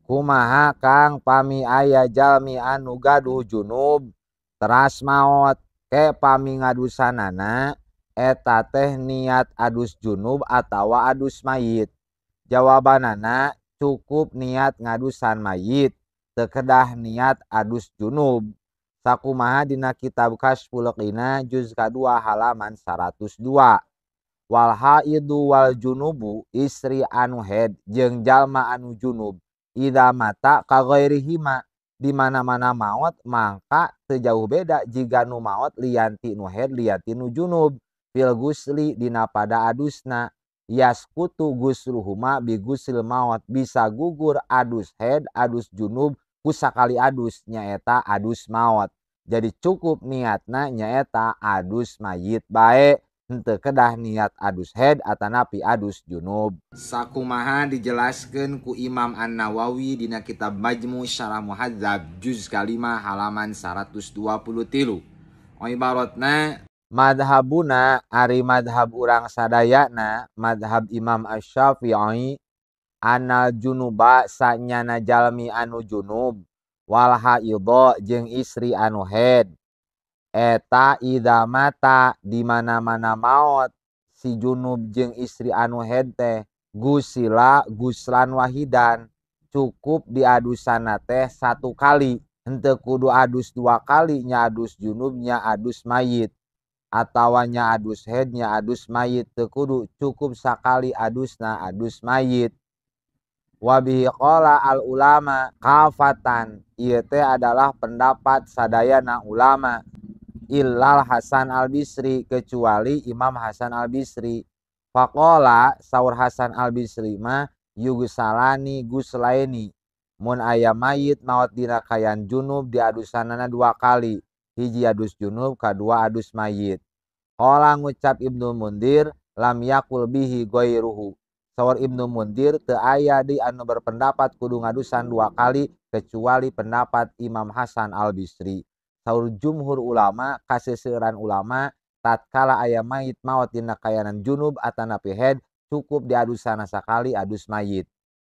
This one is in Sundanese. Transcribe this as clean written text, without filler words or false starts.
Kumaha Kang pami aya jalmi anu gaduh junub teras maot ke pami ngadusanana eta teh niat adus junub atawa adus mayit? Jawabanana cukup niat ngadusan mayit, teu kedah niat adus junub. Sakumaha dina kitab Kasyful Qina juz kadua halaman 102. Wal haidu wal junubu istri anu haid jeung jalma anu junub idza mata ka ghairihima, di mana-mana maot maka teu jauh beda jiga nu maot lian ti nu haid lian ti nu junub fil gusli dina pada adusna yaskutu gusluhuma bi guslil maot, bisa gugur adus haid adus junub ku sakali adus nyaeta adus maot. Jadi cukup niatna nyaeta adus mayit bae, henteu kedah niat adus haid atanapi adus junub. Sakumaha dijelaskeun ku Imam An-Nawawi dina kitab Majmu' Syarah Muhadzab juz kalima halaman 123. Ibaratna madhabuna ari madhab urang sadayana madhab Imam Asy-Syafi'i anal junuba sanyana jalmi anu junub wal haidha jeung istri anu haid eta idza mata di mana-mana maot si junub jeung istri anu haid teh gusila guslan wahidan, cukup diadusana teh satu kali, henteu kudu adus dua kali, nya adus junub nya adus mayit atawa nya adus haid nya adus mayit, teu kudu, cukup sakali adusna adus mayit. Wabihi qala al ulama kafatan, ieu teh adalah pendapat sadayana ulama illal Hasan al Bisri, kecuali Imam Hasan al Bisri. Faqala saur Hasan al Bisri mah yugsalani guslaini, mun aya mayit maot dina kayan junub diadusanana dua kali, hiji adus junub kadua adus mayit. Qala ngucap Ibnu Mundir lam yakul bihi ghairuhu, saur Ibnu Mundir teu aya di anu berpendapat kudu ngadusan dua kali kecuali pendapat Imam Hasan al Bisri. Saur jumhur ulama kaseseuran ulama tatkala aya mayit maot dina kayanan junub atanapi haid cukup diadusana sakali adus mayit.